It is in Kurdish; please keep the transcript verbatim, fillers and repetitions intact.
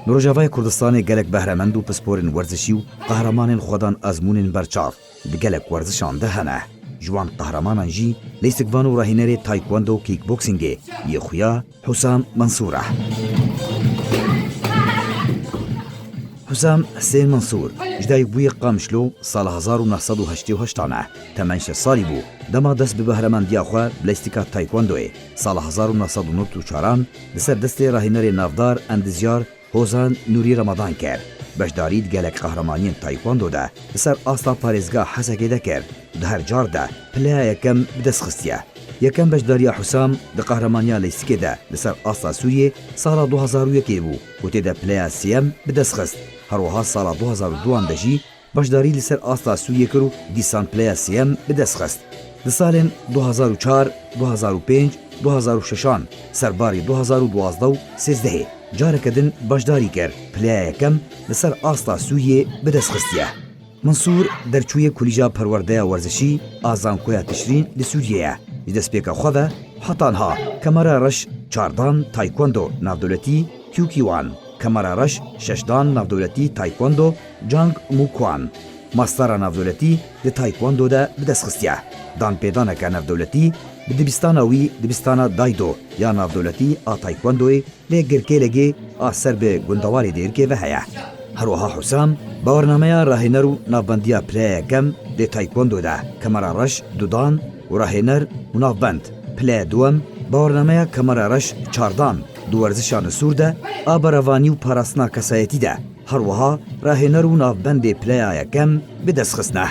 Li Rojavayê Kurdistanê gelek behremend û pisporên werzişî û qehremanên xwedan ezmûnên berçav di gelek werzişan de hene. Ji wan qehremanan jî leysikvan û rahînerê taekwondo kickboxingê yê xuya Husam Mansûr e. Husam Hisên Mansûr ji dayikbûyê Qamişlo sala hezar û neh sed û heştê û heştan e. Temenşe salî bû dema dest bi behremendiya xwe bi leystika taekwondoyê sala hezar û neh sed û nod û çaran li ser destê rahînerê navdar endizyar Hozan Nûrî Ramadan kir. Beşdarî di gelek qehremaniyên taekwondo de li ser asta parêzgeha Hesekê de kir. Di her car de pileya yekem bi dest xistiye. Yekem beşdariya Husam di qehramaniya leystikê de li ser asta Sûriyê sala du hazar û yekê bû ku tê de pileya sêyem bi dest xist. Her wiha sala du hazar û duan de jî beşdarî li ser asta Sûriyê kir û dîsan pileya sêyem bi dest xist. Di salên du hazar û çar, du hazar û pênc, du hazar û şeşan, serbarî du hazar û duwazdeh û sêzdehê careke din beşdarî kir, pileya yekem li ser asta Sûriyê bi dest xistiye. Mansûr derçûyê Kulîja Perwerdeya Werzişî a Zankoya Tişrîn li Sûriyê ye. Ji destpêka xwe ve heta niha kemera reş çardan taekwondo navdewletî Kyukiwan, kemera reş şeşdan navdewletî taekwondo Jang Mukwan, mastera navdewletî di taekwondo de bi dest xistiye. Danpêdaneke navdewletî bi dibistana wî, dibistana Daido ya navdewletî a taekwondoyê lê girkêlegê a ser bi gundewarê Dêrikê ve heye. Her wiha Husam, bawernameya rahêner û navbendiya pileya yekem dê taekwondo de, kemera reş dudan û rahêner û navbend, pileya duwem, bawernameya kemera reş çardan, di werzişa nisûr de, a berevanî û parastina kesayetî de, her wiha rahêner û navbendê pileya yekem bi dest xistine.